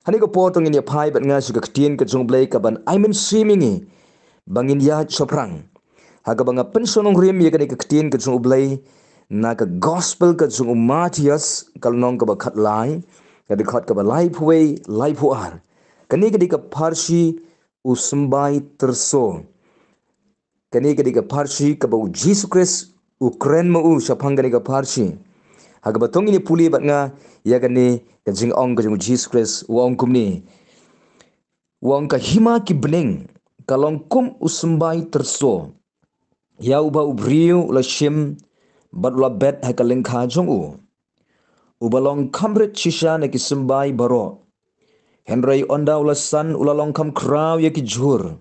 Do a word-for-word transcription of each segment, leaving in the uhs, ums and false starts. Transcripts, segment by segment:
Hangne ka por to ngin ïa phai bad nga sha ka ktien ka jong U Blei kaban ai mynsiem ïa ngi ba ngin ïaid shaphrang. Ha kaba nga pynshong nongrim ïa kane ka ktien ka jong U Blei na ka gospel ka jong u Mathaios, ka lynnong kaba khatlai, ka dkhot kaba laiphew wei, laiphew ar. Kane ka dei ka pharshi u symbai tyrso. Kane ka dei ka pharshi kaba u Jisu Khrist u kren ma u shaphang kane ka pharshi. Ha kaba to ngin ïa pule bad nga ïa kane ka jingong ka jong u Jisu Khrist, u ong kumne. U ong, ka hima ki bneng ka long kum u symbai tyrso, ïa uba u briew u la shim bad u la bet ha ka lyngkha jong u. Uba long kham rit shisha na ki symbai baroh. Hynrei ynda u la san u la long kham khraw ïa ki jhur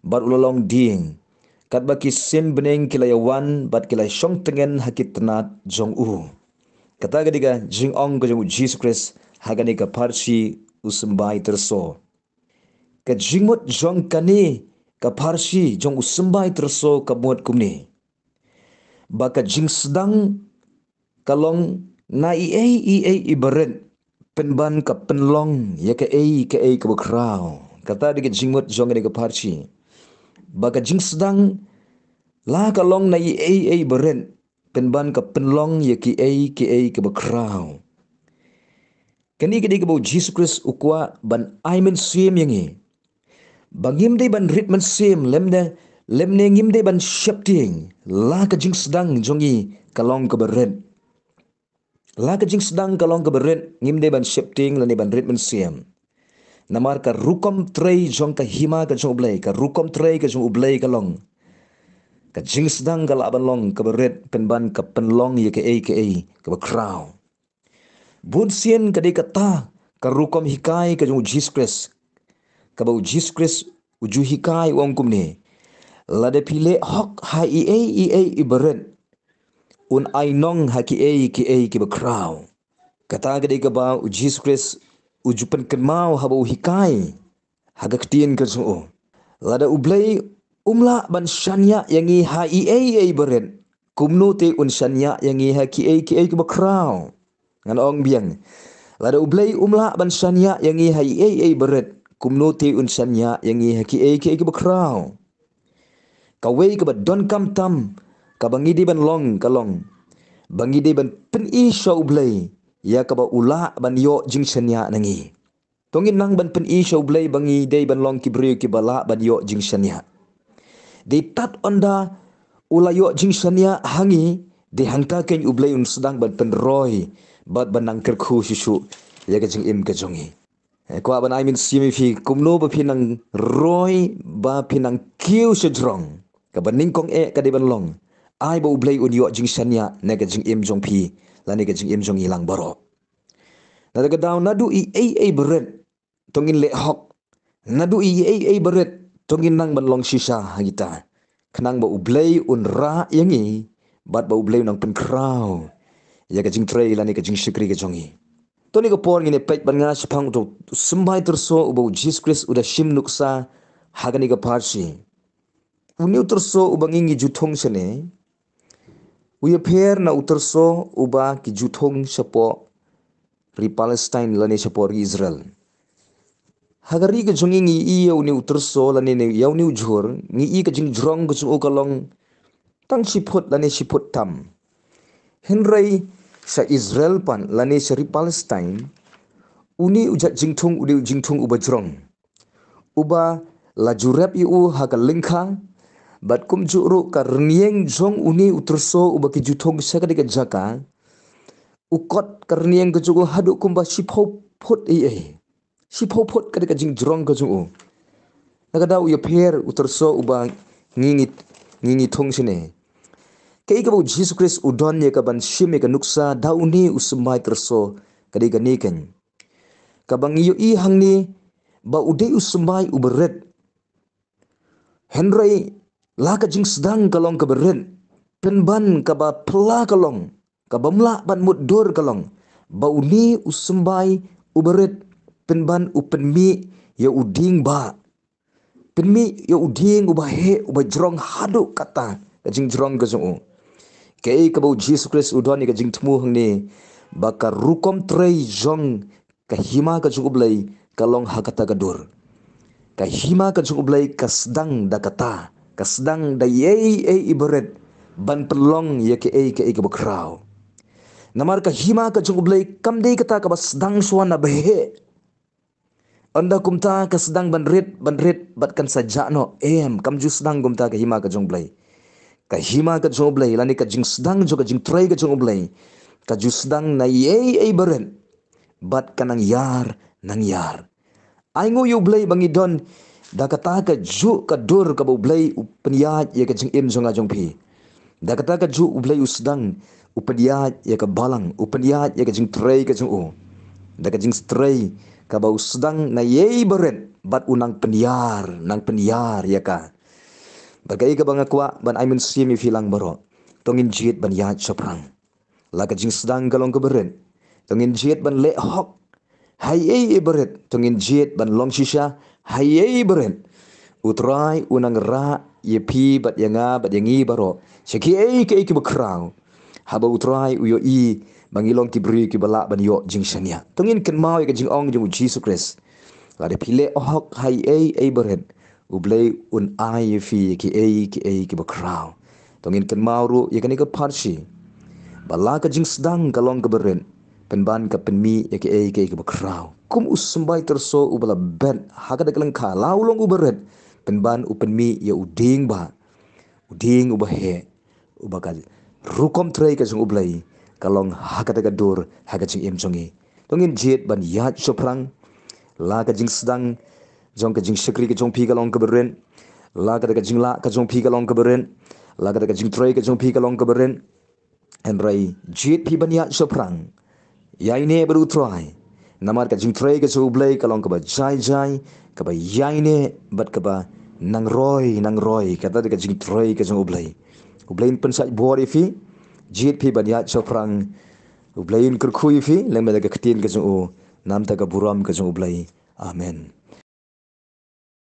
bad u la long dieng, katba ki sin bneng ki la ïa wan bad ki la shong tngen ha ki tnat jong u. Kata ka dei ka jingong ka jong u Jisu Khrist ha kane ka pharshi u symbai tyrso. Ka jingmut jong kane ka pharshi jong u symbai tyrso ka mut kumne, ba ka jingsdang ka long na i ei i ei i barit, pynban ka pynlong ïa ka ei ka ei kaba khraw. Kata dei ka jingmut jong kane ka pharshi, ba ka jingsdang la ka long na i ei ei barit, pynban ka pynlong ïa ki ei ki ei kaba khraw. Kane ka dei kaba u Jisu Khrist u kwah ban ai mynsiem ïa ngi, ba ngim dei ban rit mynsiem lymne, lymne ngim dei ban sheptieng la ka jingsdang jong ngi ka long kaba rit. La ka jingsdang ka long kaba rit, ngim dei ban sheptieng lane ban rit mynsiem. Namar ka rukom trei jong ka hima ka jong U Blei, ka rukom trei ka jong U Blei ka long, ka jingsdang ka lah ban long kaba rit, pynban ka pynlong ïa ka ei ka ei kaba khraw. Bun sien ka dei kata ka rukom hikai ka jong u Jisu Khrist, kaba u Jisu Khrist u ju hikai u ong kumne, lada phi leh hok ha i ei i ei i barit, un ai nong ha ki ei ki ei kiba khraw. Kata ka dei kaba u Jisu Khrist u ju pynkynmaw haba u hikai ha ka ktien ka jong u. Lada U Blei um lah ban shaniah ïa ngi ha i ei ei barit, kumno te un shaniah ïa ngi ha ki ei ki ei kiba khraw? Ngan ong biang. Lada U Blei um lah ban shaniah ïa ngi ha i ei ei barit, kumno te un shaniah ïa ngi ha ki ei ki ei kiba khraw? Kawei kaba donkam tam kaba ngi dei ban long ka long, ba ngi dei ban pyni sha U Blei ïa kaba u lah ban ïoh jingshaniah na ngi. To ngin nang ban pyni sha U Blei ba ngi dei ban long ki briew kiba lah ban ïoh jingshaniah. Dei tad ynda u la ïoh jingshaniah ha ngi, dei hangta keiñ U Blei un sdang ban pynroi bad ban nang kyrkhu shuh shuh ïa ka jingim ka jong ngi. Eh, kwah ban ai mynsiem ïa phi kumno ba phi nang roi, ba phi nang kiew sha jrong. Kaba nyngkong eh ka dei ban long, ai ba U Blei un ïoh jingshaniah na ka jingim jong phi lane ka jingim jong ngi lang baroh. Na kata ka daw, naduh i ei ei barit to ngin leh hok, naduh i ei ei barit to ngin nang ban long shisha ha kita, khnang ba U Blei un rah ïa ngi bad ba U Blei un nang pynkhraw ïa ka jingtrei lane ka jingshakri ka jong ngi. To kane ka por ngin ïa peit bad nga shaphang uto u symbai tyrso uba u Jisu Khrist u da shim nuksa ha kane ka pharshi. Une u tyrso uba ngi ngi ju thung shane u ïapher na u tyrso uba ki ju thung shapoh ri Palestine lane shapoh ri Israel. Ha ka ri ka jong ngi ngi ïohi ïa une u tyrso lane ïa une u jhur, ngi ïohi ka jingjrong ka jong u ka long tang shi phut lane shi phut tam. Hynrei sha Israel pat lane sha ri Palestine, une u jait jingthung u dei u jingthung uba jrong, uba la ju rep ïa u ha ka lyngkha, bad kumjuh ruh ka rynïeng jong une u tyrso uba ki ju thung sha kane ka jaka, u kot ka rynïeng ka jong u haduh kumba shiphew phut ei ei. Shiphew phut ka dei ka jingjrong ka jong u. Na kata ka daw u ïapher u tyrso uba ngi ngi, ngi ngi thung shane. Kaei kaba u Jisu Khrist u don ïa kaban shim ïa ka nuksa da une u symbai tyrso ka dei kane keiñ. Kaba ngi ïohi hangne ba u dei u symbai uba rit. Hynrei la ka jingsdang ka long kaba rit, pynban kaba phylla ka long, kaba ym lah ban mutdur ka long, ba une u symbai uba rit pynban u pynmih ïa u dieng ba, pynmih ïa u dieng uba heh uba jrong haduh katta ka jingjrong ka jong u. Kaei kaba u Jisu Khrist u don ïa ka jingthmu hangne, ba ka rukom trei jong ka hima ka jong U Blei ka long ha kata ka dur. Ka hima ka jong U Blei ka sdang da kata, ka sdang da ei ei i barit ban pynlong ïa kaei kaei kaba khraw. Namar ka hima ka jong U Blei kam dei kata kaba sdang shwa na baheh. Ynda kumta ka sdang ban rit, ban rit bad kan sa jah noh. Em, kam ju sdang kumta ka hima ka jong U Blei. Ka hima ka jong U Blei lane ka jingsdang jong ka jingtrei ka jong U Blei ka ju sdang na ei ei barit bad ka nang ïar, nang ïar. Ai nguh ïa U Blei ba ngi don da kata ka juh ka dur kaba U Blei u pynïaid ïa ka jingim jong nga jong phi. Da kata ka juh U Blei u sdang u pynïaid ïa ka balang, u pynïaid ïa ka jingtrei ka jong u. Da ka jingtrei kaba u sdang na ei barit bad u nang pynïar, nang pynïar ïa ka. Bad kaei kaba nga kwah ban ai mynsiem ïa phi lang baroh, to ngin jied ban ïaid shaphrang. La ka jingsdang ka long kaba rit, to ngin jied ban leh hok. Ha ei ei barit to ngin jied ban long shisha. Ha ei ei barit U Trai u nang rah ïa phi bad ïa nga bad ïa ngi baroh sha kiei kiei kiba khraw. Haba U Trai u ïohi ba ngi long ki briew kiba lah ban ïoh jingshaniah, to ngin kynmaw ïa ka jingong jong U Jisu Khrist. Lada phi leh hok ha ei ei barit, U Blei un ai ïa phi ïa kiei kiei kiba khraw. To ngin kynmaw ruh ïa kane ka pharshi ba la ka jingsdang ka long kaba rit, pynban ka pynmih ïa kiei kiei kiba khraw. Kum u symbai tyrso uba la bet ha kata ka lyngkha, la u long uba rit, pynban u pynmih ïa u dieng ba, u dieng uba heh, uba ka rukom trei ka jong U Blei ka long ha kata ka dur ha ka jingim jong ngi. To ngin jied ban ïaid shaphrang. La ka jingsdang jong ka jingshakri ka jong phi ka long kaba rit, la kata ka jinglah ka jong phi ka long kaba rit, la kata ka jingtrei ka jong phi ka long kaba rit. Hynrei jied phi ban ïaid shaphrang. Ïaineh bad U Trai. Namar ka jingtrei ka jong U Blei ka long kaba jai jai, kaba ïaineh bad kaba nang roi nang roi. Kata dei ka jingtrei ka jong U Blei. U Blei un pynshait bor ïa phi. Jied phi ban ïaid shaphrang. U Blei un kyrkhu ïa phi lem bad ka ktien ka jong u. Namar ka burom ka jong U Blei. Amen.